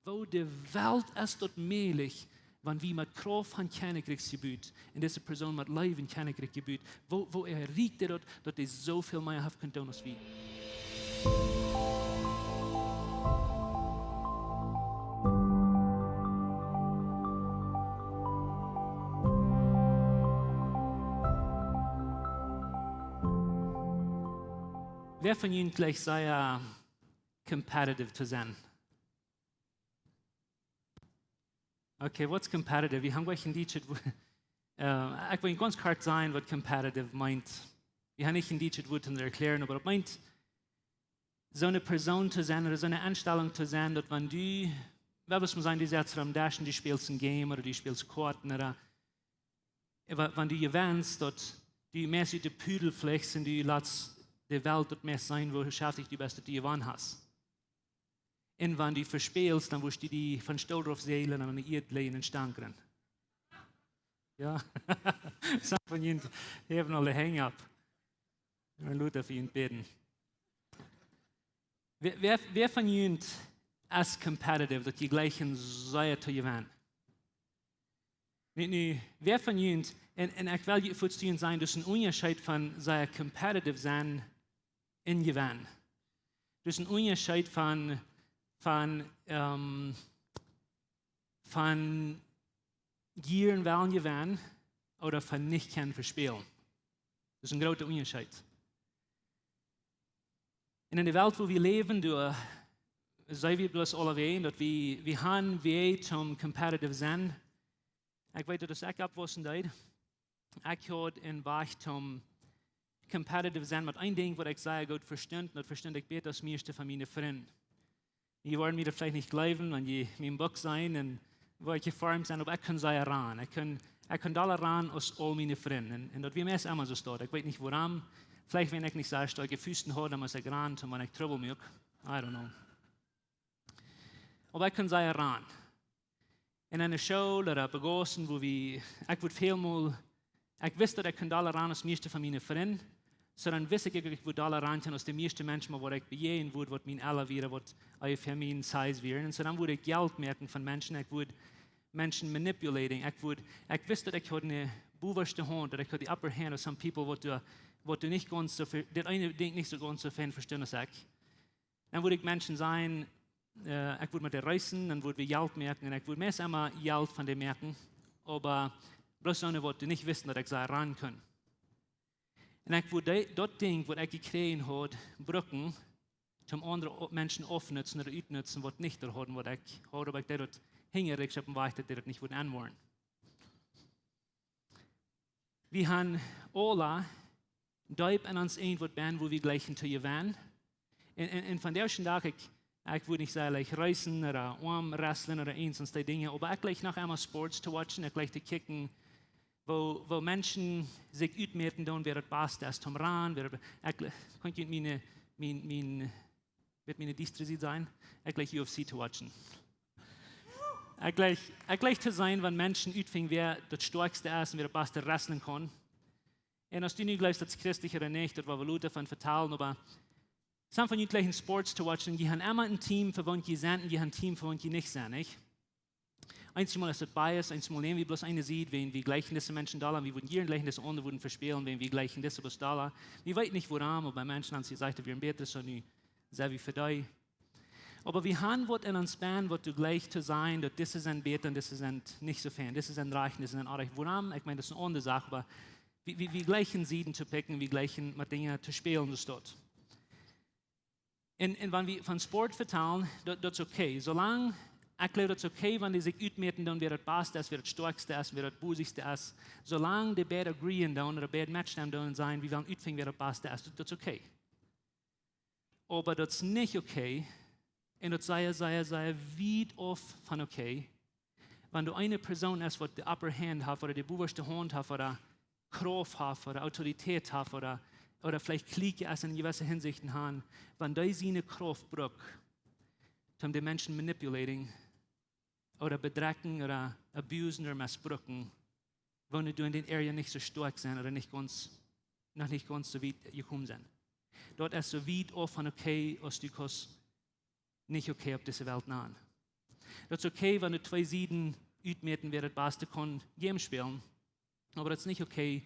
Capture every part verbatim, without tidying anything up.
Woo de Welt es daut mäajlich, wan wie met Krauft von Kjennichrikj jebut un dise Persoon met Leew en Kjennichrikj jebut, woo, woo erreicht dee daut, daut dee soo väl mea haft kunt doonen aus wie? Wäa von junt jleicht sea competitive to sennen? Okay, what's competitive? Wie haben jlikj een dietschet Wuat. Äh, ekj well gaunz kort sajen waut competitive meent. Wie haben nich een dietschet Wuat to erkjlären, oba daut meent, soone Persoon to sennen ooda soone Enstalunk to sennen, daut wan du, well wie mol sajen, du setst aum Desch un du spälst een Game ooda du spälst Koaten ooda, wa-, wan du jewenst, daut du meist ut de Pudel flichst un du latst de Welt daut meist seenen, woo schaftich du best, daut du jewonnen hast. Un wan du vespälst, dan woascht du die von Stool rauf sälen un aun de Ieed lajen un stankren. Jo? Some von junt haben aul de Henj opp. Wie loten fa junt bäden. Wäa, wäa, wäa von junt es competitive, daut jie jleichen sea to jewennen? Nu, nu, wäa von junt, un, un ekj well junt fuaz sajen, daut es een Unjascheet von sea competitive sennen un jewennen. Daut es een Unjascheet von, von, ähm, von jieren wellen jewennen ooda von nich kjennen vespälen. Daut es een groota Unjascheet. Un en de Welt, wua wie läwen, doa seenen wie bloos aulawäajen, daut wie, wie haben Wäaj toom competitive sennen. Ekj weet, daut aus ekj oppwaussen deed, ekj haud een Wajch toom competitive sennen met een Dinkj, waut ekj sea goot vestunt, daut vestunt ekj bäta aus mieeschte von miene Frind. Jie woaren mie daut veleicht nich jleewen, wan jie mien Buck seenen un woo ekj jeformt sie, oba ekj kunn sea rannen. Ekj kunn, ekj kunn dolla rannen aus aul miene Frind. Un, un daut wia meist emma soo. Ekj weet nich wuarom. Veleicht wan ekj nich soo stoakje Fusten haud, dan must ekj rannen, un wan ekj Trubbel muak. I don't know. Oba ekj kunn sea rannen. Un en de School ooda opp de Gaussen, wua wie, ekj wudd väl mol, ekj wist daut ekj kunn dolla rannen aus mieeschte von miene Frind. Soo dan wist ekj, ekj wudd dolla rannen aus de mieeschte Menschen, mau waut ekj bejäajnen wudd, waut mien Ella wieren, waut onjefäa mien size wieren. Un soo dan wudd ekj Jelt moaken von Menschen, ekj wudd Menschen manipulating, ekj wudd, ekj wist daut ekj haud de bowaschte Haunt, daut ekj haud the upper hand of some people, waut du, waut du nich gaunz soo ve-, daut eene Dinkj nich soo gaunz soo fein vestunt aus ekj. Dan wudd ekj Menschen sajen, äh, ekj wudd met dee reisen, dan wudd wie Jelt moaken, un ekj wudd meist emma Jelt von dee moaken, oba bloos soone, waut dee nich wisten, daut ekj see rannen kunn. Un ekj wudd dee, daut Dinkj, waut ekj jekjräajen haud, brucken, toom aundre o-, Menschen aufnutzen ooda utnutzen, waut nich daut hauden, waut ekj haud, oba ekj deed daut hinjariks opp een Wajch, daut dee daut nich wudden enwoaren. Wie haben aula deep en ons irjentwaut bennen, wua wie jleichen to jewennen. Un, un, un vondoag dän Dach, ekj, ekj wudd nich sajen, ekj jleich reisen ooda armwrestlen ooda eent von dee Dinja, oba ekj jleich noch emol Sports to watchen, ekj jleich to kjikjen, woo, woo Menschen sikj utmäten doonen, wäa daut baste es toom rannen, wäa daut, ekj jleich, kaun ekj miene, mien, mien, met miene diestre Sied sajen, ekj jleich U F C to watchen. Ekj jleich, ekj jleich to seenen, wan Menschen utfinjen, wäa daut stoakjste es un wäa daut baste wrestlen kaun. Un aus du nu jleefst, daut es christlich ooda nich, daut woa wie lota von vetalen, oba some von junt jleichen Sports to watchen, jie haben emma een Team, fa waut jie sent, un jie haben een Team, fa waut jie nich sent, nich? Eenjemol es daut bias, eenjemol näm wie bloos eene Sied, wan wie jleichen dise Menschen dolla, wie wudden jieren jleichen dise aundre wudden vespälen, wan wie jleichen dise bloos dolla. Wie weeten nich wuarom, oba Menschen haben jesajcht, daut wie een bätret, soo nu sent wie fa dee. Oba wie haben waut en ons bennen, waut du jleichst to seenen, daut dise sent bäta un dise sent nich soo fein, dise sent rajcht un dise sent oajch. Wuarom? Ekj meen, daut es eene aundre Sach, oba wie, wie, wie jleichen Sieden to picken, wie jleichen met Dinja to spälen, daut es daut. Un, un wan wie von Sport vetalen, daut, daut es okay. Soo lang, ekj jleew, daut es okay, wan dee sikj utmäten doonen, wäa daut baste es, wäa daut stoakjste es, wäa daut bosichste es. Soo lang dee beid agreeen doonen, ooda beid matchen doonen, sajen, wie wellen utfinjen, wäa daut baste es, daut, daut es okay. Oba daut es nich okay, un daut es sea, sea, sea wiet auf von okay, wan doa eene Persoon es, waut de upper hand haft, ooda de bowaschte Haunt haft, ooda Krauft haft, ooda Autoritäet haft, ooda, ooda veleicht kjlieekja es en jewesse Hinsichten han, wan dee siene Krauft brukt, toom de Menschen manipulating, ooda bedrekjen, ooda abusen, ooda missbrucken, wan du en dän Area nich soo stoakj sent, ooda nich gaunz, noch nich gaunz soo wiet jekomen sent. Daut es soo wiet auf von okay, aus du kaust nich okay opp dise Welt nanen. Daut es okay, wan de twee Sieden utmäten, wäa daut baste kaun Game spälen. Oba daut es nich okay,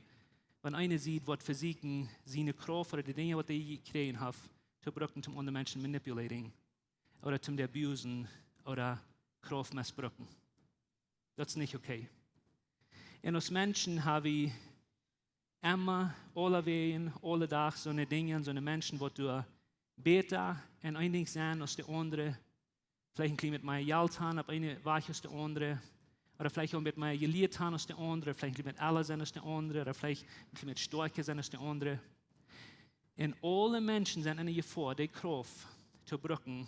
wan eene Sied woat vesieekjen, siene Krauft ooda de Dinja, waut hee jekjräajen haft, to brucken, om aundre Menschen manipulating ooda to abusen ooda Krauft missbrucken. Daut es nich okay. Un aus Menschen ha wie emma, aulawäajen, aule Dach, soone Dinja, soone Menschen, waut doa bäta en een Dinkj sent aus de aundre, veleicht een kjlien bät mea Jelt han opp eene Wajch aus de aundre, ooda veleicht een bät mea jelieet han aus de aundre, veleicht een kjlien bät ella sent aus de aundre, ooda veleicht een kjlien bät stoakja sent aus de aundre. Un aule Menschen sent enne Jefoa, de Krauft to brucken,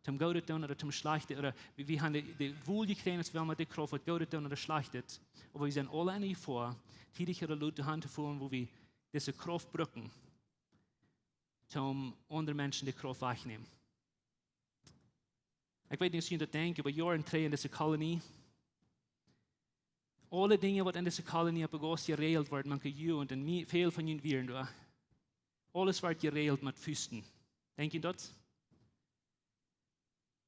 toom Goodet doonen ooda toom Schlajchtet, ooda wie, wie han de, de Wol jekjräajen, aus well met de Krauft waut Goodet doonen ooda Schlajchtet. Oba wie sent aule enne Jefoa, tiedich ooda lot doahan to foaren, wua wie dise Krauft brucken, toom aundre Menschen de Krauft wajchnämen. Ekj weet nich, aus jie daut denkjen, oba Joaren trigj en dise Kolonie, aule Dinja, waut en dise Kolonie opp de Gauss jeräajelt worden, mank de Jugend un mie-, väl von junt wieren doa. Aules wort jeräajelt met Fusten. Denkj jie daut?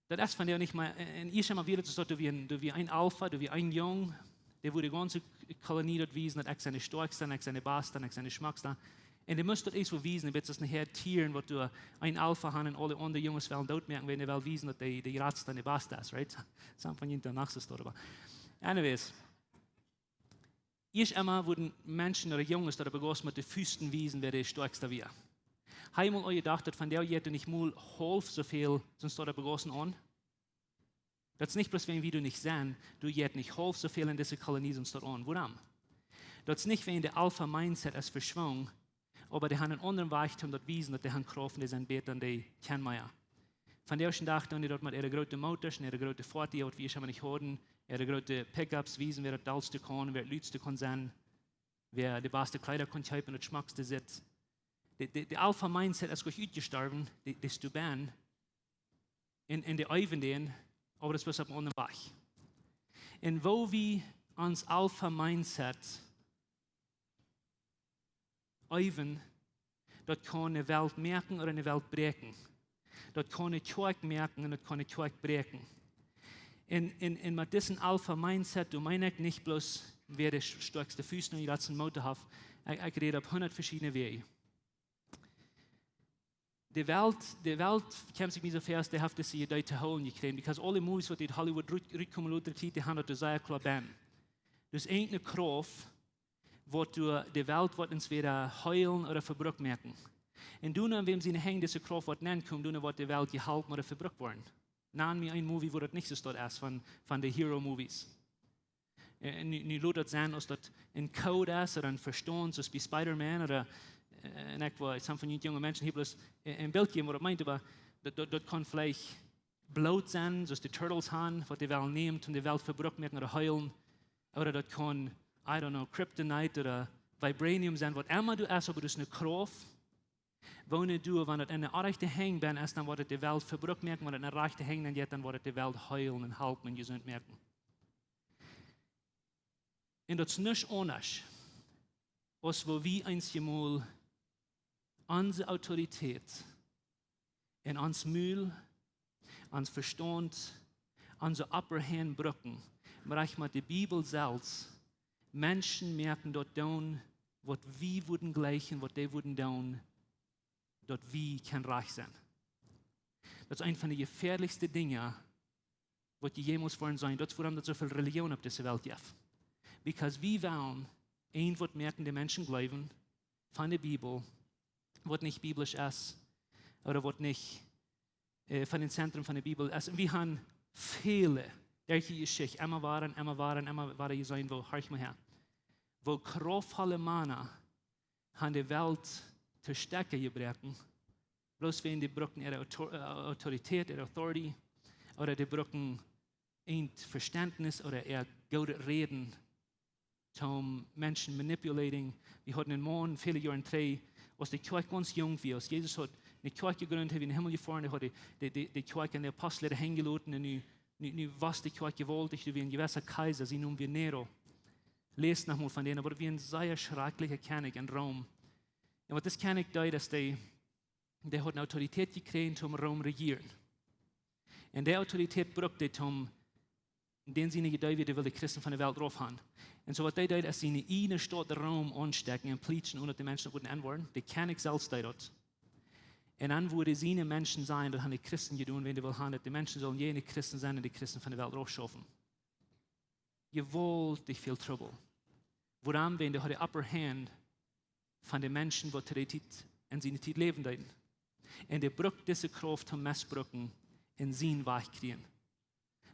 Daut es vondoag nich mea, un ieescht emol wia daut soo, doa wia een, doa wia een Alpha, doa wia een Jung, dee wia de gaunze Kolonie daut wiesen, daut ekj sie de stoakjsta, ekj sie de basta, ekj sie de schmocksta. Un dee must daut ieescht wol wiesen, un bat daut nich hia Tieren, waut doa een Alpha han un aule aundre Junges wellen dootmoaken, wiels dee well wiesen, daut dee, dee jratsta un de basta es, right? Some von junt doa noch soo stoakj, oba anyways. Ieescht emol wudden Menschen ooda Junges doa opp de Gauss met de Fusten wiesen, wäa de stoakjsta wia. Ha jie mol aun jedocht, daut vondoag jeit doa nich mol haulf soo väl sent doa opp de Gaussen aun? Daut es nich bloos wäajen wie doa nich sent, doa jeit nich haulf soo väl en dise Kolonie sent doa aun. Wuarom? Daut es nich wäajen de Alpha Mindset es veschwungen, oba dee han een aundren Wajch toom daut wiesen, daut dee han Krauft un dee sent bäta un dee kjennen mea. Vondoag dän Dach doonen dee daut met äare groote Motors un äare groote Foatieja, waut wie ieescht emol nich hauden, äare groote Pickups, wiesen, wäa daut dollste kaun, wäa daut lutste kaun sennen, wäa de baste Kjleeda kaun kjeepen, daut schmockste Sitz. De, de, de Alpha Mindset es goanich utjestorwen, dee, dee es doa benn. Un, un dee eewen dän, oba daut es bloos opp een aundren Wajch. Un woo wie ons Alpha Mindset eewen, daut kaun de Welt moaken ooda de Welt bräakjen. Daut kaun de Kjoakj moaken un daut kaun de Kjoakj bräakjen. Un, un, un met disen Alpha Mindset, doa meen ekj nich bloos, wäa de sch-, stoakjste Fusten un jratsten Motor haft. Ekj, ekj räd opp hundat veschiedne Wäaj. De Welt, de Welt, kjemt sikj mie soo väa, aus dee haft dise Idee to hoolen jekjräajen, because aule Movies, waut ut Hollywood rut-, rutkomen lota Tiet, dee han daut sea kloa benn. Daut es eene Krauft, waut doa de Welt woat entwäda heelen ooda vebrukt moaken. Un doano, wäm siene Henj dise Krauft woat nenkomen, doano woat de Welt jehalpen ooda vebrukt woaren. Nan mie een Movie, wua daut nich soo stoakj es von, von de Hero Movies. Äh, nu, nu lot daut sennen, aus daut een Code es ooda een Vestaunt, soo aus bie Spider-Man ooda, äh, un ekj weet, some von junt junge Menschen hia bloos, äh, een Belt jäwen, waut daut meent, oba daut, daut, daut kaun veleicht Bloot sennen, soo aus de Turtles han, waut dee wellen nämen, om de Welt vebrukt moaken ooda heelen. Ooda daut kaun, I don't know, Kryptonite ooda Vibranium sennen, waut emma daut es, oba daut es eene Krauft. Woone du, wan daut en de rajchte Henj benn es, dan woat daut de Welt vebrukt moaken, wan daut en de rajchte Henj benn es, dan woat daut de Welt heelen un halpen un jesunt moaken. Un daut es nuscht aundasch, aus woo wie eenjemol onse Autoritäet en ons Mul, ons Vestaunt, onse upper hand brucken, mau rajcht met de Bibel selfst Menschen moaken daut doonen, waut wie wudden jlikjen, waut dee wudden doonen, daut wie kjennen rajcht sennen. Daut es eent von de jefäadlichste Dinja, waut jie jemols woaren seenen. Daut es wuarom daut soo väl Relijoon opp dise Welt jeft. Because wie wellen irjentwaut moaken de Menschen jleewen von de Bibel, waut nich biblisch es, ooda waut nich, äh, von dän Zentrum von de Bibel es. Un wie han väle, derch de Jeschicht, emma wada un emma wada un emma wada jeseenen, woo, horch mol häa, woo kraftvolle Mana han de Welt to Stekja jebroaken, bloos wäajen dee bruckten äare Autor-, äh, Autoritäet, äare authority, ooda dee bruckten äa Vestentnis ooda äa goodet Räden, om Menschen manipulating. Wie hauden eenen Maun väle Joaren trigj, aus de Kjoakj gaunz junk wia, aus Jesus haud eene Kjoakj jegrunt, hee wia en dän Himmel jefoaren, dee haud de, de, de, de Kjoakj aun de Apostel hinjeloten un nu, nu, nu wia de Kjoakj jewaultich, doa wia een jewessa Kjeisa, sien Nomen wia Nero. Läst noch mol von dän, oba daut wia een sea schrakjlicha Kjennich en Rom. Un waut dis Kjennich deed, es dee, dee haud eene Autoritäet jekjräajen, om Rom rejieren. Un dee Autoritäet brukt dee Tom, dän siene Idee wia, dee wull de Christen von de Welt rauf han. Un soo waut dee deed, es siene ieejne Staut Rom aunstekjen un plietschen, onen daut de Menschen daut wudden enwoaren. De Kjennich selfst deed daut. Un dan wudd hee siene Menschen sajen, daut han de Christen jedonen, wan dee wull han, daut de Menschen sullen jene Christen sennen un de Christen von de Welt raufschaufen. Jewaultich väl Trubbel. Wuarom? Wan dee haud de upper hand von de Menschen, waut to dee Tiet, en siene Tiet läwen deeden. Un dee brukt dise Krauft toom mesbruken un sien Wajch kjrieen.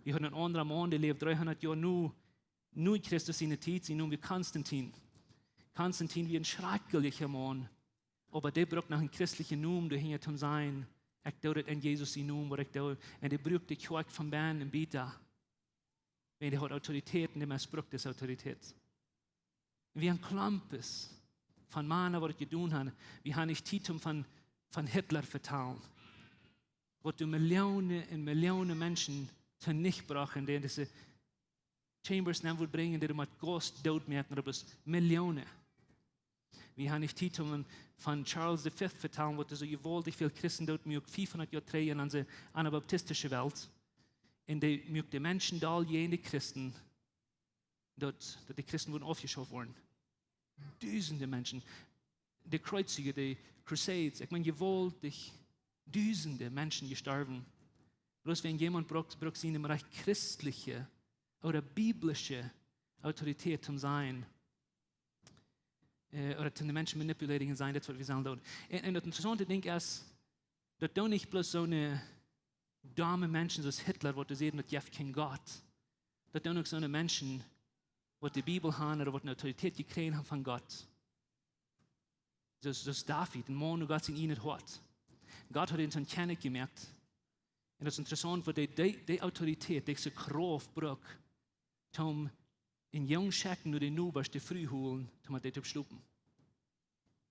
Wie haben een aundren Maun, dee läwd dreehundat Joa nu, nu Christus siene Tiet, sien Nomen wia Konstantin. Konstantin wia een schrakjlicha Maun, oba dee brukt noch een christlichen Nomen, doa hinja toom sajen, ekj doo daut en Jesus sien Nomen, waut ekj doo. Un dee brukt de Kjoakj von bennen un bieta. Wan dee haud Autoritäet un dee mesbrukt dise Autoritäet. Wie han Klompes von Mana, waut daut jedonen han. Wie han nich Tiet om von, von Hitler vetalen. Waut doa Millionen un Millionen Menschen tonicht brocht, dee en dise Chambers nenn wudd brinjen, dee doa met Gaus doot moaken, daut wia Millionen. Wie han nich Tiet om von Charles de Fifth vetalen, waut doa soo jewaultich väl Christen doot muak, fiefhundat Joa trigj en onse anabaptistische Welt. Un dee muak de Menschen doll jäajen de Christen, daut, daut de Christen wudden aufjeschauft woaren. Dusende Menschen. De Kjreuzungen, de Crusades, ekj meen, jewaultich, dusende Menschen jestorwen. Bloos wan jemaunt brukt, brukt siene rajcht christliche ooda biblische Autoritäet toom sajen, äh, ooda toom de Menschen manipulating sennen, daut es waut wie sellen doonen. Un, un daut interessaunte Dinkj es, daut doonen nich bloos soone domme Menschen soo aus Hitler, waut doa säden, daut jeft kjeen Gott. Daut doonen uk soone Menschen, waut de Bibel han ooda waut eene Autoritäet jekjräajen han von Gott. Soo aus, soo aus David, een Maun no Gott sien ieejnet Hoat. Gott haud am toom Kjennich jemoakt. Un daut es interessaunt, waut dee, dee, dee Autoritäet, dee Krauft brukt, toom een Jung schekjen no de Nobasch de Fru holen, toom met dee toop schlopen.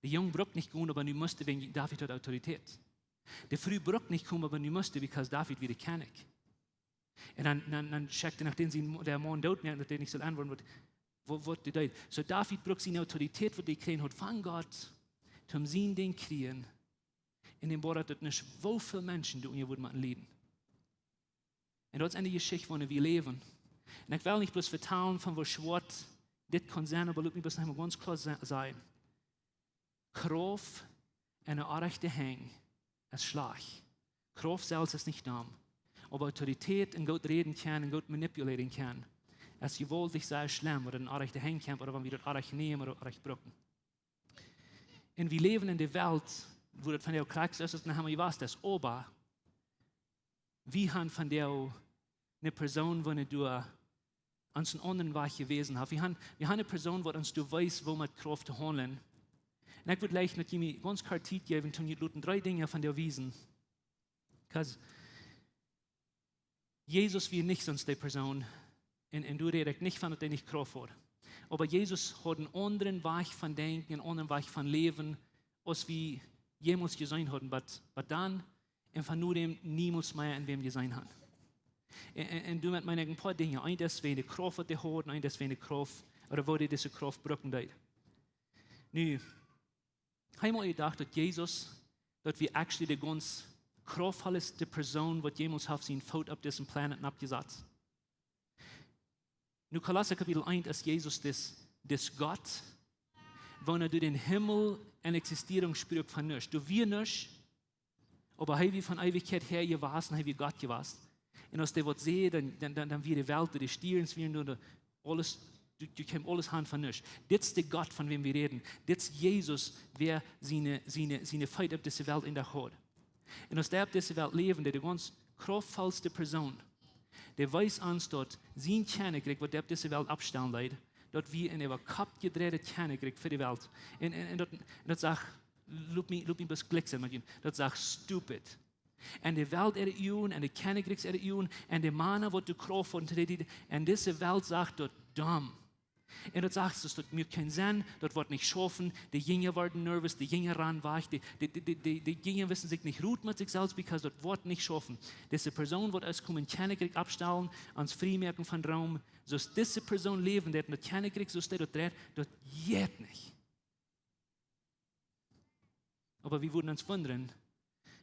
De Jung brukt nich gonen, oba nu must hee, wäajen David haud Autoritäet. De Fru brukt nich gonen, oba nu must hee, because David wia de Kjennich. Un dan, dan, dan schekjt hee noch dän sien, de Maun doot moaken, daut dee nich saul enwoaren, waut, waut, waut dee deed. Soo David brukt siene Autoritäet, waut hee jekjräajen haud von Gott, toom sien Dinkj kjrieen. Un dän boat daut nich, woo väl Menschen doa unja wudden motten lieden. Un daut es eene Jeschicht, wua wie läwen. Un ekj well nich bloos vetalen von woo schwoa dit kaun sennen, oba lot mie bloos noch mol gaunz kloa sa-, sajen. Krauft en eene orrajchte Henj es schlajcht. Krauft selfst es nich domm. Oba Autoritäet un goot räden kjennen un goot manipulating kjennen, es jewaultich sea schlemm, wan daut en orrajchte Henj kjemt, ooda wan wie daut orrajcht nämen ooda orrajcht brucken. Un wie läwen en de Welt, wua daut vondoag krakjt soo es, aus daut noch emma jewast es. Oba wie han vondoag eene Persoon, waut doa ons een aundren Wajch jewäsen haft. Wie han, wie han eene Persoon, waut ons doa wiest, woo met Krauft to haundlen. Un ekj wudd jlikj met junt gaunz kort Tiet jäwen, om junt loten dree Dinja vondoag wiesen. Because Jesus wia nich soo aus dee Persoon, un, un doa räd ekj nich von, daut hee nich Krauft haud. Oba Jesus haud een aundren Wajch von denkjen, een aundren Wajch von läwen, aus wie jemols jeseenen hauden, waut, waut dan un von nu däm niemols mea en wäm jeseenen han. Un, un, un doamet meen ekj een poa Dinja. Eent es wäajen de Krauft, waut hee haud, un eent es wäajen de Krauft, ooda woo hee dise Krauft brucken deed. Nu, hab mol jedocht, daut Jesus, daut wia actually de gaunz kraufvollste Persoon, waut jemols haft sienen Foot opp disen Planet aufjesat. Nu, Kolossa Kapitel eent es Jesus dis, dis Gott, wua hee doa dän Himmel en Existierunk brukt von nuscht. Doa wia nuscht, oba hee wia von Eewichkjeit häa jewast, hee wia Gott jewast. Un aus dee waut säd, dan, dan, dan, dan wia de Welt, de Stierns wieren doa, de, aules, doa, doa kjeem aules aun von nuscht. Dit es de Gott, von wäm wie räden. Dit es Jesus, wäa siene, siene, siene Foot opp dise Welt endoont haud. Un aus dee opp dise Welt läwd, de gaunz kraufvollste Persoon, dee wiest ons daut sien Kjennichrikj, waut dee opp dise Welt oppstalen deed, daut wia een äwa Kopp jedreidet Kjennichrikj fa de Welt. Un, un, un daut, un daut sach, lot mie, lot mie bloos kjlea sennen met junt, daut sach stupid. En de Welt äare Uagen, en de Kjennichrikjs äare Uagen, en de Mana, waut de Krauft von Kjennich, en dise Welt sach daut domm. Un daut sach, daut, daut muak kjeen Senn, daut woat nich schaufen, de Jinja worden nervous, de Jinja rannen wajch, de, de, de, de, de, de Jinja wisten sikj nich Rot met sikj selfst, because daut woat nich schaufen. Dise Persoon woat ieescht komen Kjennichrikj oppstalen, ons frie moaken von Rom, soo aus dise Persoon läwen deed, daut Kjennichrikj, soo aus dee daut dreid, daut jeit nich. Oba wie wudden ons wundren,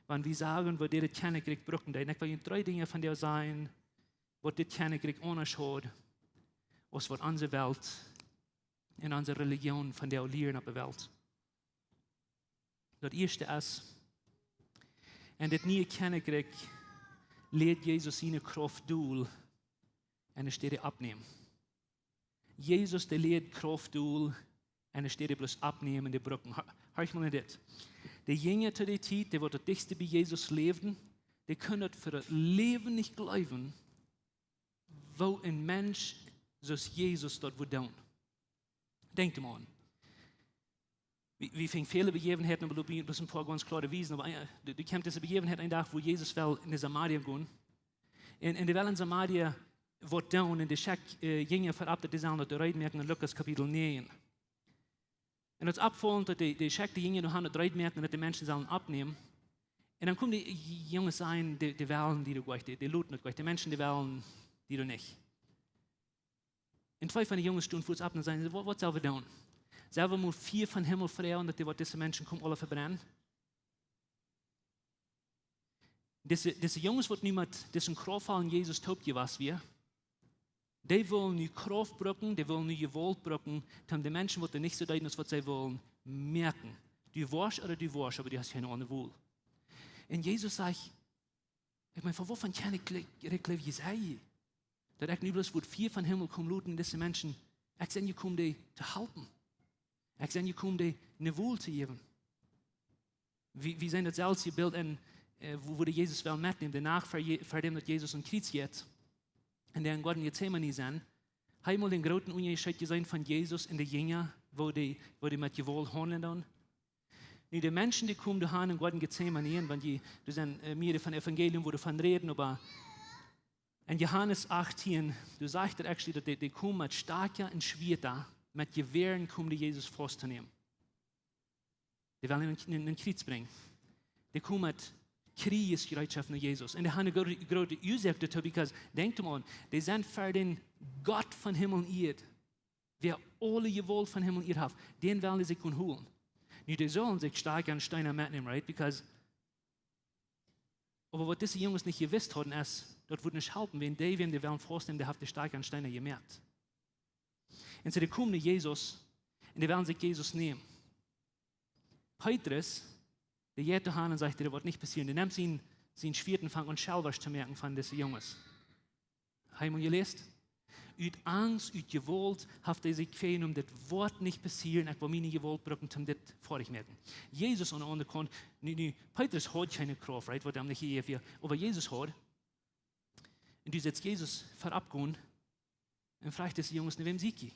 wan wie sajen, waut dit Kjennichrikj brucken deed. Un ekj well junt dree Dinja von dee sajen, waut dit Kjennichrikj aundasch haud aus waut onse Welt un onse Relijoon von dee lieren opp de Welt. Daut ieeschte es, en dit niee Kjennichrikj lieed Jesus siene Krauft dol un de Städ oppnämen. Jesus, dee lieed Krauft dol un de Städ bloos oppnämen, dee brucken. Hia-, hia mol no dit. De Jinja to dee Tiet, dee waut daut dichtste bie Jesus läwden, dee kunnen daut fa daut Läwen nich jleewen, woo een Mensch soo aus Jesus daut wudd doonen. Denkjt mol aun. Wie, wie finjen väle Bejäwenheiten, oba bloos een poa gaunz kloare Wiesen. Oba, äh, du, du kjemst dise Bejäwenheit een Dach, wua Jesus well en Samaria gonen. Un, un dee well en Samaria waut doonen, un dee schekjt, äh, Jinja verut, daut dee sellen daut reed moaken en Lukas Kapitel näajen. Un daut es oppfaulent, daut dee, dee schekjt de Jinja no han daut reed moaken, daut de Menschen sellen oppnämen. Un dan komen dee Junges aun, dee, dee wellen die doa nich, dee, dee loten daut nich, de Menschen, dee wellen die doa nich. Un twee von de Junges stonen fuaz opp un sajen: "Waut, waut sell wie doonen? Sell wie mol Fia von Himmel froagen, daut dee waut dise Menschen komen aule vebrennen?" Dise, dise Junges, waut nu met disen kraftvollen Jesus toop jewast wieren, dee wullen nu Krauft brucken, dee wullen nu Jewault brucken, om de Menschen, waut doa nich soo deeden aus waut see wullen, moaken. Du woascht ooda du woascht, oba du hast kjeene aundre Wol. Un Jesus sajcht: "Ekj meen, von waut von Kjennichrikj jie, daut ekj nu bloos wudd Fia von Himmel komen loten, dise Menschen, ekj sie jekomen, dee to halpen. Ekj sie jekomen, dee eene Wol to jäwen." Wie, wie seenen daut selwje Bilt en, äh, wua, wua dee Jesus well metnämen, de Nacht ver Je-, ver däm daut Jesus aum Kjriez jeit. Un dee em Goaden Getsemane sent. Hia mol dän grooten Unjascheet jeseenen von Jesus un de Jinja, wua dee, wua dee met Jewault haundlen doonen? Nu, de Menschen, dee komen doa han em Goaden Getsemane, un wan jie, doa sent, äh, mea von Evangelium, wua doavon räden, oba en Johanes achtieen, doa sajcht et actually, daut dee, dee komen met Stoakja un Schwieeta, met Jewäaren komen dee Jesus faust to nämen. Dee wellen am aum, aum, aum Kjriez brinjen. Dee komen met Kjrieesjereetschoft no Jesus. Un dee haben eene groote, groote Uasoak doatoo, because, denkjt mol aun, dee sent ver dän Gott von Himmel un Ieed, wäa aule Jewault von Himmel un Ieed haft, dän wellen see sikj kunnen holen. Nu, dee sellen sikj Stoakja un Steena metnämen, right? Because, oba waut dise Junges nich jewist hauden es, daut wudd nich halpen, wan dee, wäm dee wellen faust nämen, dee haft de Stoakja un Steena jemoakt. Un soo, dee komen no Jesus un dee wellen sikj Jesus nämen. Petrus, dee jeit doa han un sajcht: "Dit woat nich passieren." Dee nemt sien, sien Schwieet un fangt aun Schelwasch to moaken von dise Junges. Hab jie mol jeläst? Ut Angst, ut Jewault haft hee sikj vejäwen: "Dit woat nich passieren, ekj well miene Jewault brucken, om dit foadich moaken." Jesus aun de aundre Kaunt, nu, nu, Petrus haud kjeene Krauft, right, waut hee am nich jejäft haud, oba Jesus haud. Un doa sitt Jesus ver am oppgonen un froagt dise Junges: "No wäm sieekj jie?"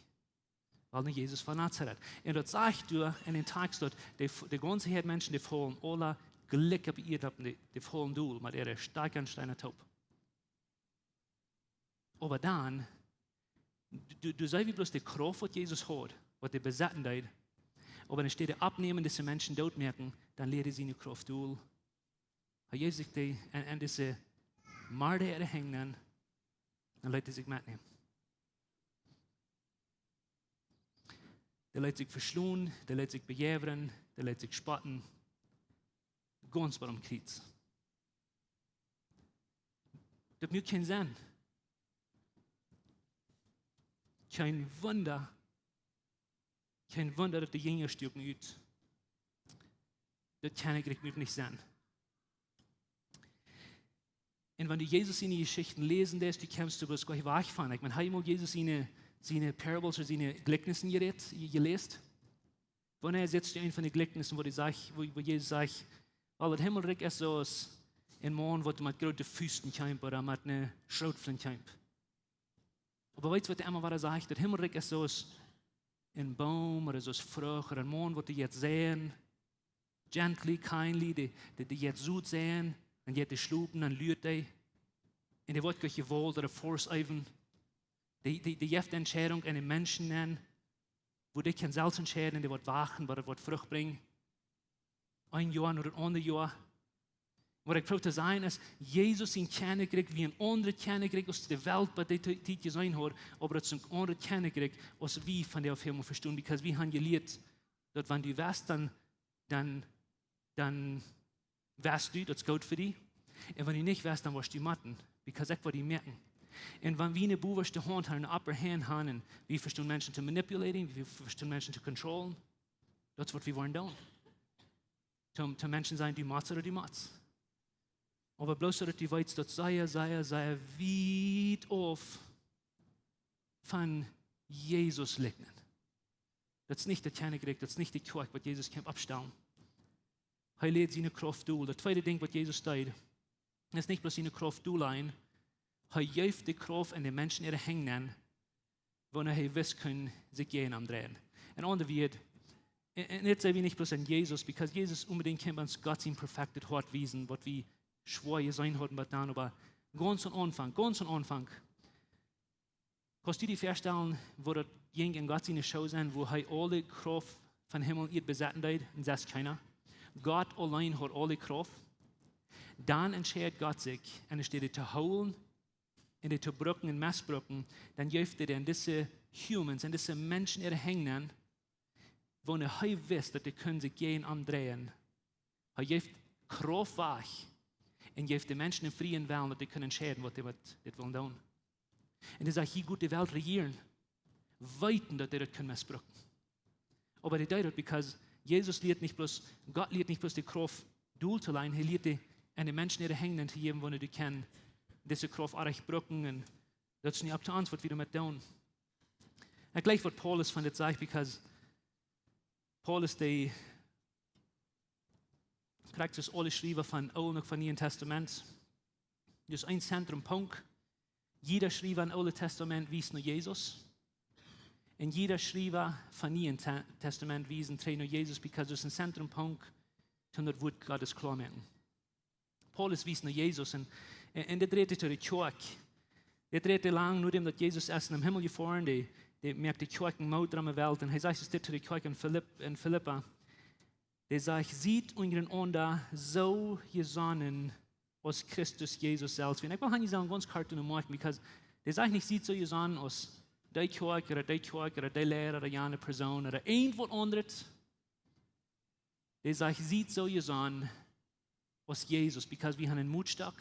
"Well, no Jesus von Nazaret." Un daut sajcht doa en dän Tekst, daut dee, de gaunze Häad Menschen, dee faulen aula jlikj opp de Ieed opp, dee, dee faulen dol, met äare Stoakja un Steena toop. Oba dan, du, du seist, woo bloos de Krauft, waut Jesus haud, waut hee besetzen deed, oba enne Städ oppnämen, dise Menschen doot moaken, dan lieed hee siene Krauft dol. Hee jeef sikj dee en, en dise Moadenaunhänger, un leet sikj metnämen. Dee leet sikj veschlonen, dee leet sikj bejäwen, dee leet sikj spotten. Gaunz bat aum Kjriez. Daut muak kjeen Senn. Kjeen Wunda, kjeen Wunda, daut de Jinja stuaken ut. Daut Kjennichrikj muak nich Senn. Un wan du Jesus siene Jeschichten läsen deist, du kjemst doa bloos nich wajch von. Ekj meen, hab jie mol Jesus siene, siene Parables ooda siene Jlikjnisse jerät, je-, jeläst? Wanea sitst du een von de Jlikjnisse, wua dee sajcht, wua, wua Jesus sajcht: "Well, daut Himmelrikj es soo aus een Maun, waut met groote Fusten kjeem ooda met eene Schrootflint kjeem." Oba weetst, waut hee emma wada sajcht? Daut Himmelrikj es soo aus een Boom ooda soo aus Frucht ooda een Maun, waut dee jeit seien, gently, kindly, dee, dee, dee jeit soot seien, un jeit dee schlopen, dan luat dee. Un dee woat nich Jewault ooda Force äwen. Dee, dee, dee jeft Entscheidunk aun de Menschen aun, wua dee kaun selfst entscheiden, un dee woat wachten, waut et woat Frucht brinjen. Een Joa no daut aundre Joa. Waut ekj proow to sajen es, Jesus sien Kjennichrikj wia een aundret Kjennichrikj aus de Welt bat dee Ti-, Tiet jeseenen haud, oba daut es een aundret Kjennichrikj aus wie von dee opp eemol vestonen, because wie haben jelieet, daut wan du west, dan, dan, dan Wist du, daut es goot fa die? Un wan du nich wist, dan woascht du motten, because ekj woa die moaken. Un wan wie eene bowaschte Haunt haben, eene upper hand haben, un wie vestonen Menschen to manipulating, wie vestonen Menschen to controllen, daut es waut wie woaren doonen. Toom, toom Menschen sajen, du motst ooda du motst. Oba bloos soo daut du weetst, daut sea, sea, sea wiet auf von Jesus likjnen. Daut es nich daut Kjennichrikj, daut es nich de Kjoakj waut Jesus kjeem oppstalen. Hee lät siene Krauft dol. Daut tweede Dinkj waut Jesus deed, es nich bloos siene Krauft dol läjen. Hee jeef de Krauft en de Menschen äare Henj, wua hee wist, kunn sikj jäajen am dreien. En aundre Wieed, un, un dit seen wie nich bloos en Jesus, because Jesus onbedinjt kjeem ons Gott sien perfektet Hoat wiesen, waut wie schwoa jeseenen hauden bat dan, oba gaunz aum Aunfank, gaunz aum Aunfank. Kaust du die väastalen, woo daut jinkj en Gott siene Schoo sennen, wua hee aule Krauft von Himmel un Ieed besetten deed un sest kjeena? Gott auleen haud aule Krauft. Dan entscheid Gott sikj, enne Städ to hoolen un dee to brucken un mestbrucken, dan jeef hee dee en dise humans, en dise Menschen äare Henj, wua hee wist, daut dee kunnen sikj jäajen am dreien. Hee jeef Krauft wajch un jeef de Menschen eenen frieen Wellen, daut dee kunnen entscheiden, waut dee met dit wellen doonen. Un hee sajcht: "Jie goot de Welt rejieren," weetend, daut dee daut kunnen mestbrucken. Oba hee deed daut, because Jesus lieet nich bloos, Gott lieet nich bloos de Krauft dol to läjen, hee lieet dee en de Menschen äare Henj to jäwen, wua dee kunnen dise Krauft rajcht brucken, un daut es nu opp to ons, waut wie doamet doonen. Un jlikj waut Paulus von dit sajcht, because Paulus, dee krakjt soo aus aule Schriewa von Oolen uk von Nieen Tastament, daut es een Zentrumpunkt. Jieda Schriewa em Oolen Tastament wiest no Jesus. Un jieda Schriewa von Nieen Ta-, Tastament wiest trigj no Jesus, because daut es een Zentrumpunkt, toom daut Wuat Gottes kloa moaken. Paulus wiest no Jesus un, un, un dit rät hee to de Kjoakj. Dit rät hee lang, nodäm daut Jesus es nom Himmel jefoaren, dee, dee moakt de Kjoakj een Moot aun de Welt. Un hee sajcht dit to de Kjoakj en Filipp-, en Filippa. Dee sajcht: "Siet unjarenaunda soo jesonnen aus Christus Jesus selfst wia." Un ekj well hia sajen, gaunz kort en de Moakj, because dee sajcht nich: "Siet soo jesonnen aus dee Kjoakj ooda dee Kjoakj ooda dee Liera ooda jane Persoon ooda irjent waut aundret." Dee sajcht: "Siet soo jesonnen aus Jesus," because wie haben een Motstock,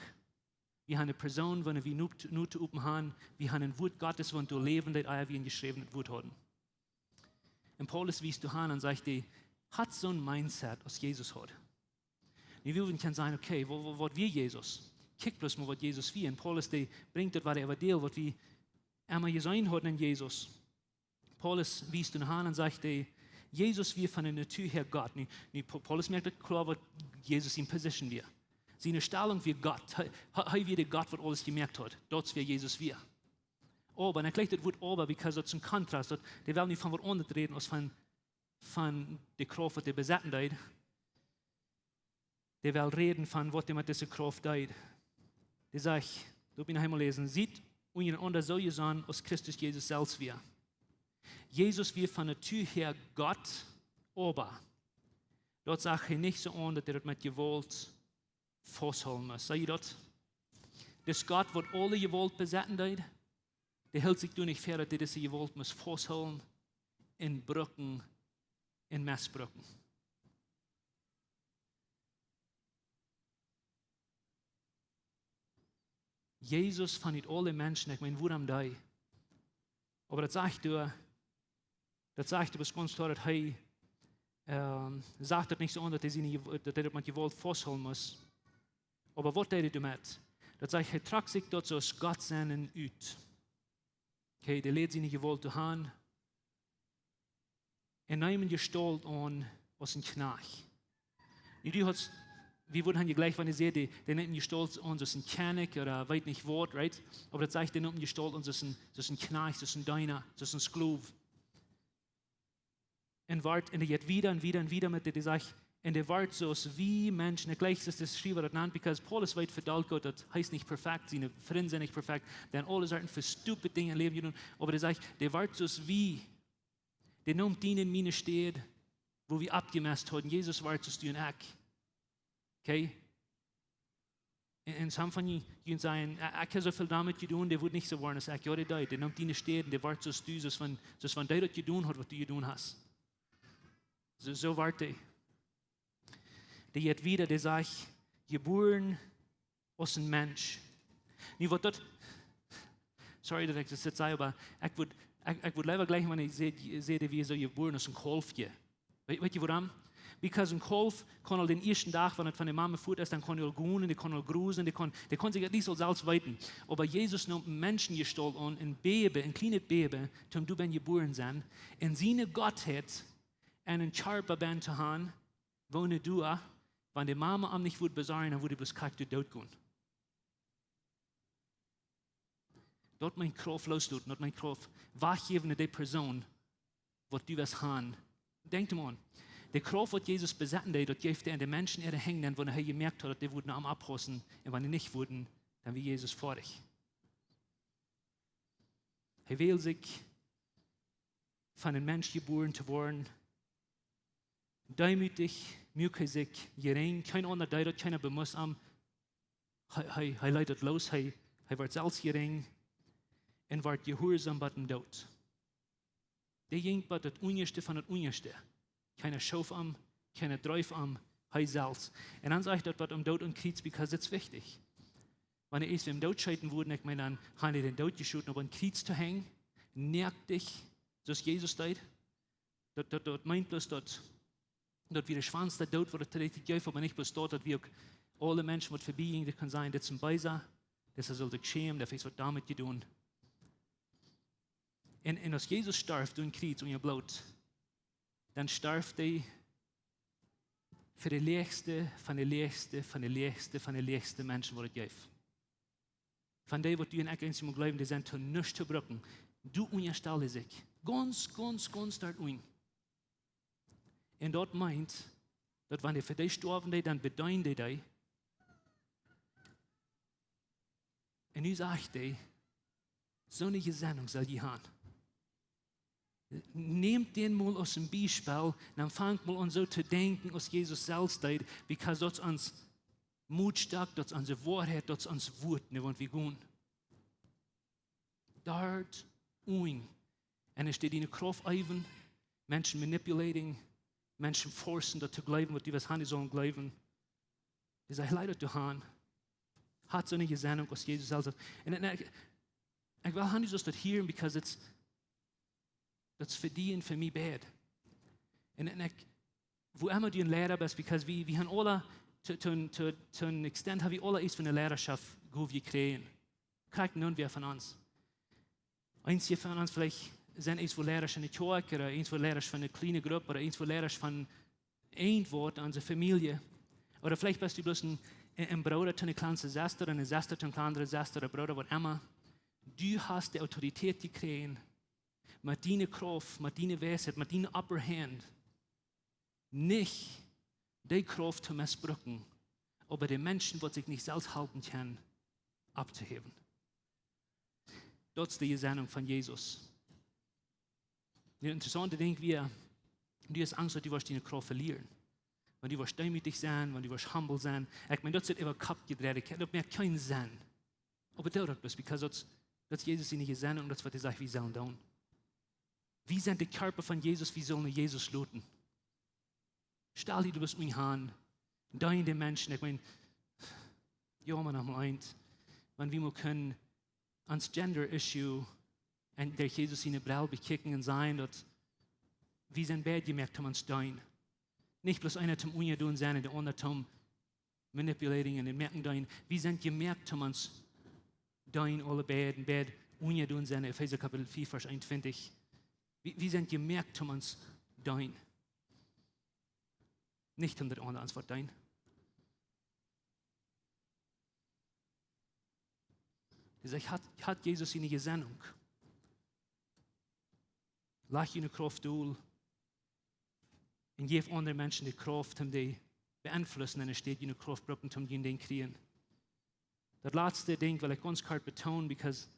wie haben eene Persoon, wua wie Not, Not opp haben, wie haben een Wuat Gottes, waut doa läwen deed, ea wie een jeschräwnet Wuat hauden. Un Paulus wiest doa han un sajcht: "Dee haft soon mindset aus Jesus haud." Nu, wie wudden kjennen sajen: "Okay, wa-, wa-, waut wia Jesus? Kjikj bloos mau, waut Jesus wia." Un Paulus, dee brinjt daut, waut hee äwa deed, waut wie emma jeseenen hauden en Jesus. Paulus wiest doa han un sajcht, dee, Jesus wia von de Natua häa Gott. Nu, nu, Pa-, Paulus moakt daut kloa, waut Jesus siene Position wia. Siene Stalunk wia Gott. Hee, hee, hee wia de Gott, waut aules jemoakt haud. Daut es, wäa Jesus wia. Oba, un ekj jlikj daut Wuat oba, because daut es een Kontrast, daut dee well nu von waut aundret räden aus von, von de Krauft, waut hee besetten deed. Dee well räden von waut hee met dise Krauft deed. Dee sajcht, lot mie noch eemol läsen: "Siet unjarenaunda soo jesonnen aus Christus Jesus selfst wia." Jesus wia von Natua häa Gott, oba daut sach hee nich soo aun, daut hee daut met Jewault fausthoolen must. Seeh jie daut? Dis Gott, waut aule Jewault besetten deed, dee hilt sikj doa nich väa, daut hee dise Jewault must fausthoolen un brucken un mestbrucken. Jesus von aule Menschen, ekj meen, wuarom dee? Oba daut sajcht doa, daut sajcht doa bloos gaunz kloa, daut hee, ähm, sach daut nich soo aun, daut hee siene Jew-, daut hee daut met Jewault fausthoolen must. Oba waut deed hee doamet? Daut sajcht, hee trock sikj daut soo aus Gott sennen ut. Okay, dee läd siene Jewault doa han. Un neem Jestault aun aus een Kjnajcht. Nu, du hast, wie wudden han jlikj, wan hee säd, dee, dee neem Jestault aun aus een Kjennich ooda weet nich waut, right? Oba daut sajcht, dee neem Jestault aun aus een, aus een Kjnajcht, aus een Deena, aus een Sklow. Un wort, un dee jeit wieda un wieda un wieda met dit, dee sajcht, un dee wort soo aus wie Menschen, jlikj es de Schriewa daut nant, because Paulus weet fa Dalko, daut hee es nich perfekt, siene Frind sent nich perfekt, dee han aule Sorten von stupid Dinja em Läwen jedonen, oba dee sajcht, dee wort soo aus wie, dee neem diene un miene Städ, wua wie aufjemest hauden. Jesus wort soo aus du un ekj. Okay? Un, un some von junt, junt sajen: "Ekj, ekj hab soo väl doamet jedonen, dee woat nich soo woaren aus ekj." Jo, dee deed. Dee neem diene Städ, dee wort soo aus du, soo aus wan, soo aus wan dee daut jedonen haud, waut du jedonen hast. Soo, soo wort dee. Dee jeit wieda, dee sajcht, jebuaren aus een Mensch. Nu waut daut, sorry daut ekj daut saj, oba ekj wudd, ekj, ekj wudd leewa jlikjen, wan ekj saj, saj, dee wia soo jebuaren aus een Kaulfje. Weet, weet jie wuarom? Because een Kaulf kaun aul dän ieeschten Dach, wan et von de Mame fuat es, dan kaun hee aul gonen, dee kaun aul grusen, dee kaun, dee kaun sikj daut nich aul selfst weeten. Oba Jesus neem Menschenjestault aun, een Baby, een kjlienet Baby, toom doa bennen jebuaren sennen. En siene Gottheit en een Kjarpa bennen to haben, woone doa, wan de Mame am nich wudd besorjen, dan wudd hee bloos krakjt doot gonen. Daut mien Krauft loosloten, daut mien Krauft wajchjäwen no dee Persoon, waut du west haben. Denkj mol aun, de Krauft, waut Jesus besetten deed, daut jeef hee aun de Menschen äare Henj, wan hee jemoakt haud, daut dee wudden aun am oppaussen, un wan dee nich wudden, dan wia Jesus foadich. Hee wull sikj von een Mensch jebuaren to woaren, deemootich, muak hee sikj jerinj, kjeen aundra deed daut, kjeena bemust am. Hee, hee, hee leet daut loos, hee, hee wort selfst jerinj un wort jehuarsom bat dän Doot. Dee jinkj bat daut Unjaschte von daut Unjaschte. Kjeena schoof am, kjeena dreef am, hee selfst. Un dan sajcht daut, bat dän Doot aum Kjriez, because daut es wichtich. Wan hee ieescht dän Doot scheeten wudd, ekj meen, dan haud hee dän Doot jeschooten, opp een Kjriez to henjen, noakjt, soo aus Jesus deed. Daut, daut, daut meent bloos daut, daut wia de schwoaste Doot, waut et to dee Tiet jeef, oba nich bloos daut, daut wia uk aule Menschen, waut verbie jinjen, dee kunnen sajen, dit es een Beesa, dit es, saul sikj schämen, dee haft waut doamet jedonen. Un, un aus Jesus storf, doa aum Kjriez, unja Bloot, dan storf hee fa de läachste, von de läachste, von de läachste, von de läachste Menschen, waut et jeef. Von dee, waut du un ekj eensjemol jleewen, dee sent to nuscht to brucken. Doa unjastalde hee sikj. Gaunz, gaunz, gaunz doa unja. Un daut meent, daut wan hee fa dee stoawen deed, dan bedeend hee dee. Un nu sajcht hee, soone Jesennunk sell jie haben. Nämt dän mol aus een Biespel, dan fangt mol aun soo to denkjen aus Jesus selfst deed, because daut es ons Motstock, daut es onse Woarheit, daut es ons Wuat, no waut wie gonen. Doa unja. Un es daut diene Krauft äwen, Menschen manipulating, Menschen forcen daut to jleewen, waut du west haben, dee sullen jleewen. Dee sajcht, leet daut doa haben. Haud soone Jesennunk aus Jesus selfst. Un, un ekj, ekj well haben, du sust daut hieren, because it's, daut es fa die un fa mie bad. Un, un ekj, wua emma du een Liera best, because wie, wie haben aule, to, to, to, to an extent haben wie aule ieescht von de Liererschoft Gow jekjräajen. Krakjt nu wäa von ons. Eenje von ons veleicht sent eenswoo Liera enne Kjoakj, ooda eenswoo Liera von eene kjliene Grupp, ooda eenswoo Liera von eent waut aun de Famielje. Ooda veleicht best du bloos een, een Brooda to eene kjlane Sesta, eene Sesta to eene kjlandre Sesta, ooda Brooda, waut emma. Du hast de Autoritäet jekjräajen, met diene Krauft, met diene Weisheit, met diene upper hand, nich dee Krauft to missbrucken, oba de Menschen, waut sikj nich selfst halpen kjennen, opptohäwen. Daut es de Jesennunk von Jesus. Daut interessaunte Dinkj wia, du hast Angst, daut du woascht diene Krauft velieren. Wan du woascht deemootich sennen, wan du woascht humble sennen. Ekj meen, daut es äwa Kopp jedreit, daut moakt kjeenen Senn. Oba daut es bloos, because daut, daut es Jesus siene Jesennunk, daut es waut hee sajcht, wie sellen doonen. Wie sent de Kjarpa von Jesus, wie sellen no Jesus loten. Stal die, du best unja haben, dee de Menschen, ekj meen, jo, mau noch mol eent, wan wie mol kjennen ons Gender Issue en de Jesus siene Brell bekjikjen un sajen, daut wie sent beid jemoakt toom ons deenen. Nich bloos eena toom unjadon sennen un de aundra toom manipulating un moaken deenen. Wie sent jemoakt toom ons deenen, aule beid, beid unjadon sennen, Efeesa Kapitel vea, Varsch eenuntwintich. Wie, wie sent jemoakt toom ons deenen. Nich toom daut aundre ons waut deenen. Hee sajcht, haud, haud Jesus siene Jesennunk. Laj june Krauft dol un jeff aundre Menschen de Krauft, om dee beeinflussen, enne Städ june Krauft brucken, om jun Dinkj kjrieen. Daut latste Dinkj well ekj gaunz kort betoonen, because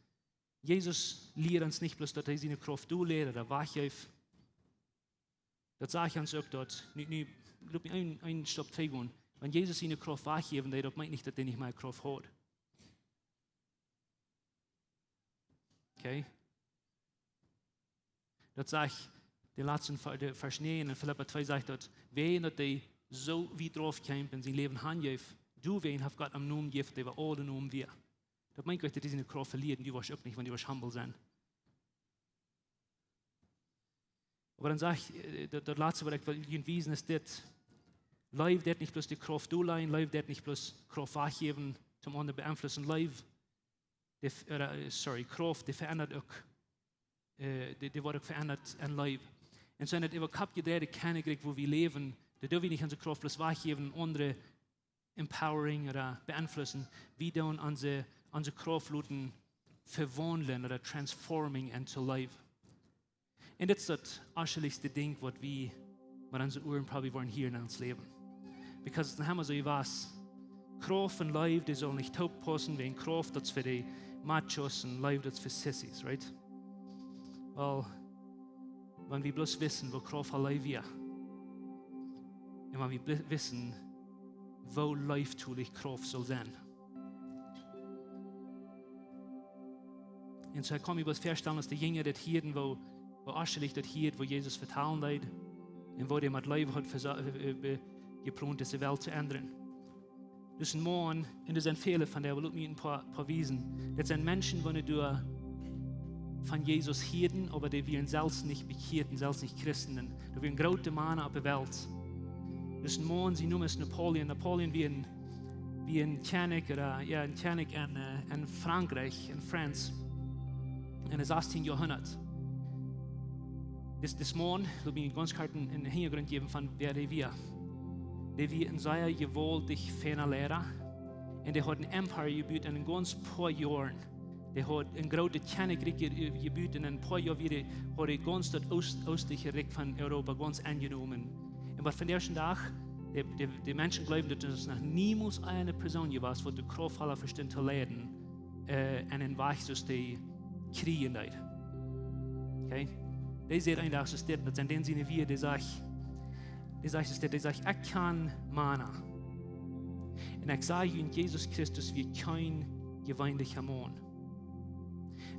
Jesus lieet ons nich bloos, daut hee siene Krauft dol leet ooda wajchjeef. Daut sajcht ons uk, daut, nu, nu, lot mie een, een Stap trigj gonen. Wan Jesus siene Krauft wajchjeef, daut meent nich, daut hee nich mea Krauft haud. Okay? Daut sajcht, de latste Ver-, de Varsch näajen en Filippa twee sajcht daut, wäajen daut hee soo wiet drauf kjeem un sien Läwen hanjeef, Doawäajen haft Gott am Nomen jejäft, dee äwa aule Nomen wia. Daut meent nich, daut dee siene Krauft velieren, du woascht uk nich, wan du woascht humble sennen. Oba dan saj ekj, äh, daut, daut latste, waut ekj well junt wiesen, es dit: Leew deit nich bloos de Krauft dolieejen, Leew deit nich bloos Krauft wajchjäwen, toom aundre beenflussen. Leew, dee, äh, sorry, Krauft, dee veendat uk, äh, dee, dee woat uk veendat en Leew. Un soo en daut äwakoppjedreide Kjennichrikj, wua wie läwen, doa doo wie nich onse Krauft bloos wajchjäwen un aundre empowering ooda beenflussen. Wie doonen onse, onse Krauft loten vewaundlen ooda transforming into Leew. Un dit es daut aschlichste Dinkj, waut wie met onse Uaren probably woaren hieren en ons Läwen. Because dan ha wie soo waut: Krauft un Leew, dee sellen nich toop paussen, wäajen Krauft, daut es fa de Machos un Leew, daut es fa Sissies, right? Well, wan wie bloos wisten, woo kraftvoll Leew wia, un wan wie bl-, wisten, woo leeftolich Krauft saul sennen. Un soo kaun ekj mie bloos väastalen, aus de Jinja daut hieeden, woo, woo aschlich daut hieed, woo Jesus vetalen deed, un woo dee met Leew haud vesa-, äh, äh, be-, jeplont, dise Welt to endren. Daut es een Maun, un doa sent väle von dee, oba lot mie een poa, poa wiesen. Daut sent Menschen, waut doa von Jesus hieeden, oba dee wieren selfst nich bekjieet un selfst nich Christen. Un doa wieren groote Mana opp de Welt. Daut es een Maun, sien Nomen es Napoleon. Napoleon wia een, wia een Kjennich, ooda, jo, een Kjennich en, äh, en Frankrijkj, en France, en daut sastiende Joarhundat. Dis, dis Maun, lot mie gaunz kort een, een Hinjagrunt jäwen von wäa dee wia. Dee wia een sea jewaultich feina Liera. Un dee haud een empire jebut en een gaunz poa Joaren. Dee haud een grootet Kjennichrikj je-, jebut en een poa Joa wia dee, haud dee gaunz daut Oost-, oostliche Rikj von Europa gaunz enjenomen. Un waut vondoag dän Dach, de, de, de Menschen jleewen, daut es noch niemols eene Persoon jewast, waut de Krauft haud, vestonen to lieren, äh, en een Wajch soo aus dee kjrieen deed. Okay? Dee säd een Dach soo aus dit, daut sent dän siene Wieed, dee sajcht, dee sajcht soo aus dit, dee sajcht: Ekj kjan Mana. Un ekj saj junt, Jesus Christus wia kjeen jeweenlicha Maun.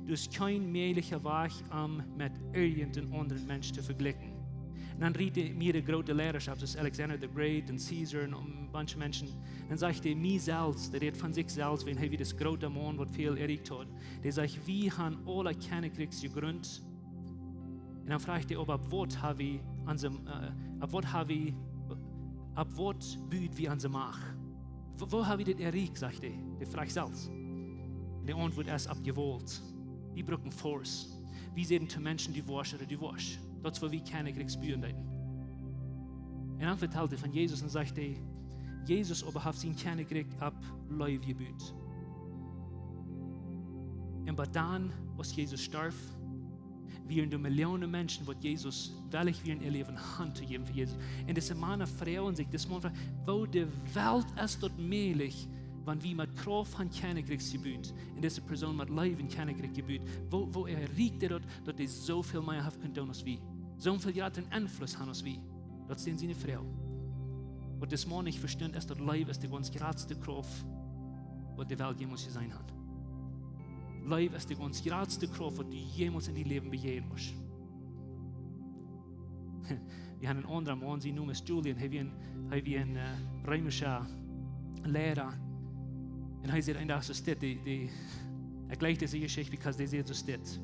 Daut es kjeen mäajlicha Wajch, am met irjent een aundren Mensch to vejlikjen. Un dan rät hee von de groote Liera, soo aus Alexander the Great un Caesar un een bunch Menschen. Dan sajcht hee: Mie selfst, dee rät von sikj selfst, wiels hee wia dis groota Maun, waut väl erreicht haud. Dee sajcht: Wie haben aule Kjennichrikjs jejrunt. Un dan fruach hee: Oba opp waut ha wie onse, äh, opp waut ha wie, opp waut bud wie onse Macht? Woo, woo ha wie dit erreicht, sajcht hee, dee fruach selfst. Un de Auntwuat es: Opp Jewault. Wie brucken Force. Wie säden to Menschen: Du woascht ooda du woascht. Daut es woo wie Kjennichrikjs buen deeden. Un dan vetalt hee von Jesus un sajcht hee: Jesus oba haft sien Kjennichrikj opp Leew jebut. Un bie dan, aus Jesus storf, wieren doa Millionen Menschen, waut Jesus wellich wieren, äa Läwen hantojäwen fa Jesus. Un dise Mana fruagen sikj, dis Maun fruach: Woo de Welt es daut mäajlich, wan wie met Krauft haben Kjennichrikjs jebut, un dise Persoon met Leew een Kjennichrikj jebut? Woo, woo erreicht hee daut, daut hee soo väl mea haft kunt doonen aus wie? Soo väl jratren Enfluss haben aus wie? Daut es siene Froag. Waut dis Maun nich vestunt, es, daut Leew es de gaunz jratste Krauft, waut de Welt jemols jeseenen haft. Leew es de gaunz jratste Krauft, waut du jemols en dien Läwen bejäajnen woascht. Wie haben een aundren Maun, sien Nomen es Julian. Hee wia een, hee wia een, äh, reemischa Liera. Un hee säd een Dach soo aus dit, dee, dee, ekj jleich dise Jeschicht, because dee säd soo aus dit: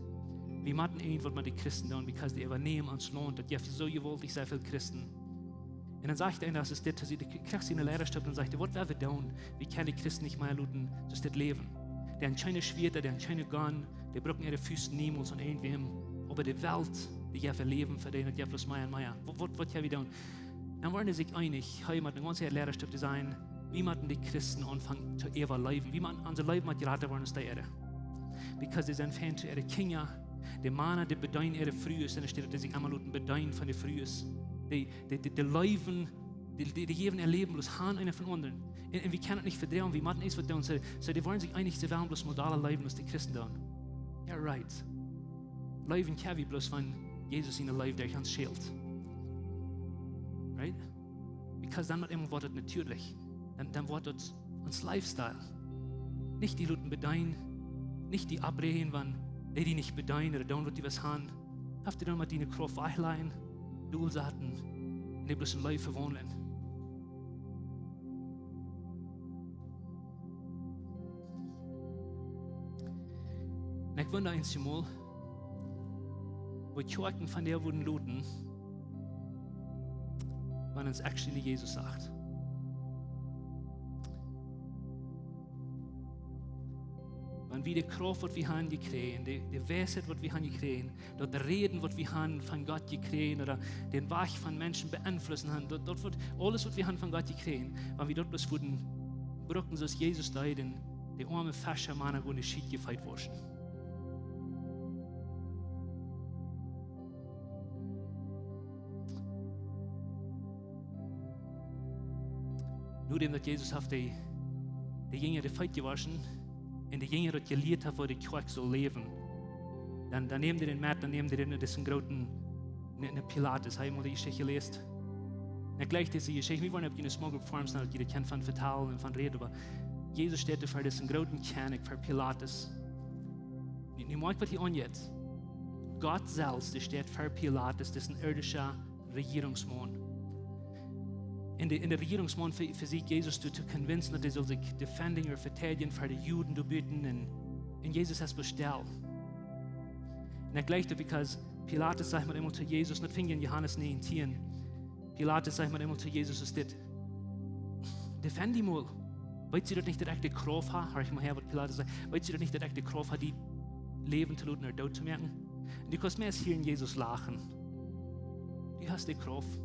Wie motten irjent waut met de Christen doonen, because dee äwanämen ons Launt, daut jeft soo jewaultich sea väl Christen. Un dan sajcht hee een Dach soo aus dit, aus hee kjrieech siene Liera stopp, un sajcht hee: Waut woa wie doonen? Wie kjennen de Christen nich mea loten soo aus dit läwen? Dee haben kjeene Schwieet, dee haben kjeene Gun, dee brucken äare Fust niemols aun irjentwäm. Oba de Welt, dee jeft äa Läwen fa dee, daut jeft bloos mea un mea. Waut, waut, waut kjenn wie doonen? Dan wieren dee sikj eenich, hee mott eene gaunze Liera stopp to sajen: Wie motten de Christen aunfangen to äwaleewen. Wie motten, onse Leew mott jrata woaren aus de äare. Because dee sent fein to äare Kjinja. De Mana, dee bedeenen äare Frues, enne Städ daut dee sikj emma loten bedeenen von de Frues. Dee, dee, dee, dee läwen, dee, dee, dee jäwen äa Läwen bloos han eena von aundren. Un, un wie kjennen daut nich vedroagen, wie motten eent waut doonen. Soo, soo dee wieren sikj eenich, see wellen bloos mol dolla leewen aus de Christen doonen. Jo, right. Leewen kjenn wie bloos, wan Jesus siene Leew derch ons schient. Right? Because dan met eemol woat daut natieedlich. Dan, dan woat daut ons lifestyle. Nich die loten bedeenen, nich die aufbräakjen, wan dee die nich bedeenen ooda doonen waut dee wellen han. Haft dee dan met diene Krauft wajchlajen, dol saten, un dee bloos en Leew vewaundlen. Un ekj wunda eenjemol, woo Kjoakjen von dee wudden loten, wan ons actually Jesus sajcht. Wan wie de Krauft, waut wie haben jekjräajen, de, de Weisheit, waut wie haben jekjräajen, daut Räden, waut wie haben von Gott jekjräajen, ooda dän Wajch von Menschen beenflussen haben, daut, daut waut, aules, waut wie haben von Gott jekjräajen, wan wie daut bloos wudden brucken, soo aus Jesus deed, un de oame Feschamana gonen de Schiet jefeet woschen. Nodäm daut Jesus haft de, de Jinja de Feet jewoschen un de Jinja daut jelieet haft, woo de Kjoakj sull läwen, dan, dan nemt hee dän met, dan nemt hee dän no disen grooten, no, no Pilatus. Hab jie mol de Jeschicht jeläst? Un ekj jleich dise Jeschicht, wie woaren opp june small group forms, daut jie daut kjennen von vetalen un von räden, oba Jesus steit doa ver disen grooten Kjennich, ver Pilatus. Nu, nu moakj, waut hia aunjeit. Gott selfst, dee steit ver Pilatus, disen irdischen Rejierungsmaun. Un de, un de Rejierungsmaun ve-, vesieekjt Jesus to, to convincen, daut hee sull sikj defending ooda veteidijen ver de Juden doa buten. Un, un Jesus es bloos stell. Un ekj jleich daut, because Pilatus sajcht mau eemol to Jesus, daut finj jie en Johanes näajentieen. Pilatus sajcht mau eemol to Jesus, es dit: "Defend die mol. Weetst du daut nich, daut ekj de Krauft hab?" Horch mol häa, waut Pilatus sajcht. "Weetst du daut nich, daut ekj de Krauft hab, die läwen to loten ooda doot to moaken?" Un du kaust meist hieren Jesus lachen. "Du hast de Krauft."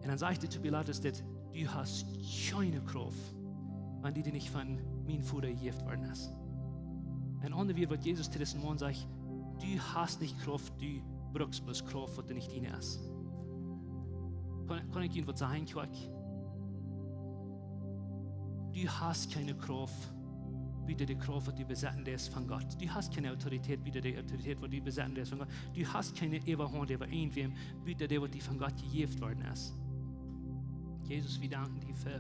Un dan sajcht hee to Pilatus dit: "Du hast kjeene Krauft, wan die die nich von mien Voda jejäft worden es." En aundre Wieed, waut Jesus to disen Maun sajcht: "Du hast nich Krauft, du brukst bloos Krauft, waut doa nich diene es." Kaun, kaun ekj junt waut sajen, Kjoakj? Du hast kjeene Krauft, buta de Krauft, waut du besitten deist von Gott. Du hast kjeene Autoritäet, buta de Autoritäet, waut du besitten deist von Gott. Du hast kjeene Äwahaunt äwa irjentwäm, buta dee, waut die von Gott jejäft worden es. Jesus, wie danken die fa,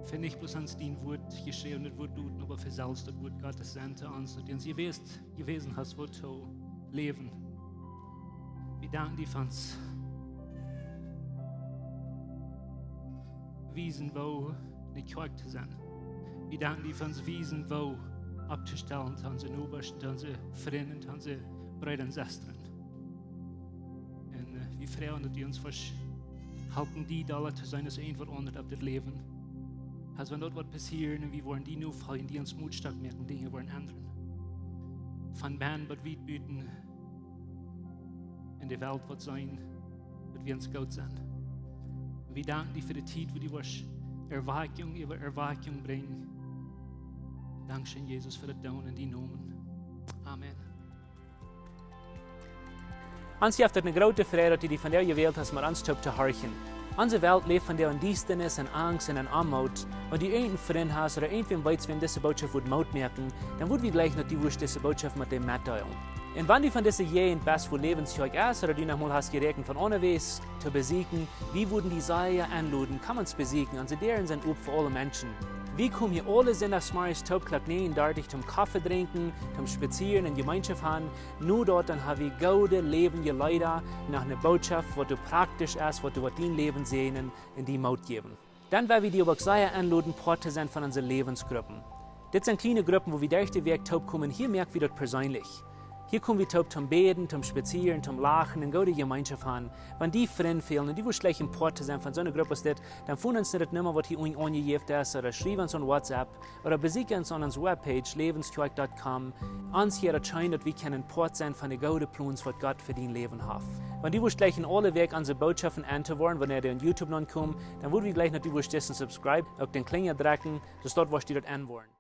fa nich bloos ons dien Wuat jeschräwen, daut Wuat doot, oba fa selfst daut Wuat Gottes sennen to ons, daut du ons jewäsen, jewäsen hast, woo to läwen. Wie danken die fa ons wiesen, woo ne Kjoakj to sennen. Wie danken die fa ons wiesen, woo opptostalen to onse Nobasch, to onse Frind, to onse Breeda un Sestren. Un, äh, wie froagen, daut du ons woascht halpen, die dolla to sennen aus irjentwaut aundret opp dit Läwen. Aus wan daut woat passieren un wie woaren die nofoljen, die ons Moot stoakj moaken, Dinja woaren endren. Von bennen bat wiet buten en de Welt woat sennen, daut wie ons goot sent. Wie danken die fa de Tiet, wua du woascht Erwakjunk äwa Erwakjunk brinjen. Dankscheen, Jesus, fa daut doonen en dienen Nomen. Amen. Ons jeft et ne groote Freid, daut du die vondoag jewält hast, met ons toop to horchen. Onse Welt läft vondoag en Diestanis, en Angst un en Oamoot. Wan du irjent een Frint hast ooda irjentwäm weetst, wäm dise Bootschoft wudd Moot moaken, dan wudd wie jleichen, daut du wurscht dise Bootschoft met däm metdeelen. Un wan du von dise Jäajent best, wua Läwens Kjoakj es, ooda du noch mol hast jeräakjent von onjefäa to besieekjen, wie wudden die sea enloden, komm ons besieekjen. Onse Däaren sent op fa aule Menschen. Wie komen hia aule Sindachsmorjes toop Klock näajen dartich toom Koffe drinkjen, toom spazieren un Jemeenschoft haben. No daut dan ha wie goode läwendje Leeda, noch ne Bootschoft, waut doa praktisch es, waut doa woat dien Läwen säajnen un die Moot jäwen. Dan well wie die uk sea enloden, Poat to sennen von onse Läwensgruppen. Dit sent kjliene Gruppen, wua wie derch de Wäakj toop komen. Hia moak wie daut perseenlich. Hia kom wie toop toom bäden, toom spazieren, toom lachen un goode Jemeenschoft haben. Wan die Frind fälen un du wurscht jleichen Poat to sennen von soone Grupp aus dit, dan foon ons no de Numma, waut hia unjen aunjejäft es, ooda schriew ons aun WhatsApp, ooda besieekj ons aun onse Webpage, läwenskjoakj dot com. Ons hia daut scheen, daut wie kjennen Poat sennen von de goode Plons, waut Gott fa dien Läwen haft. Wan du wurscht jleichen aule Wäakj onse Bootschoften enwoaren, wan dee opp YouTube nopp komen, dan wudd wie jleichen, daut du wurscht disen subscribe, uk dän Klinja drekjen, soo daut du wurscht daut enwoaren.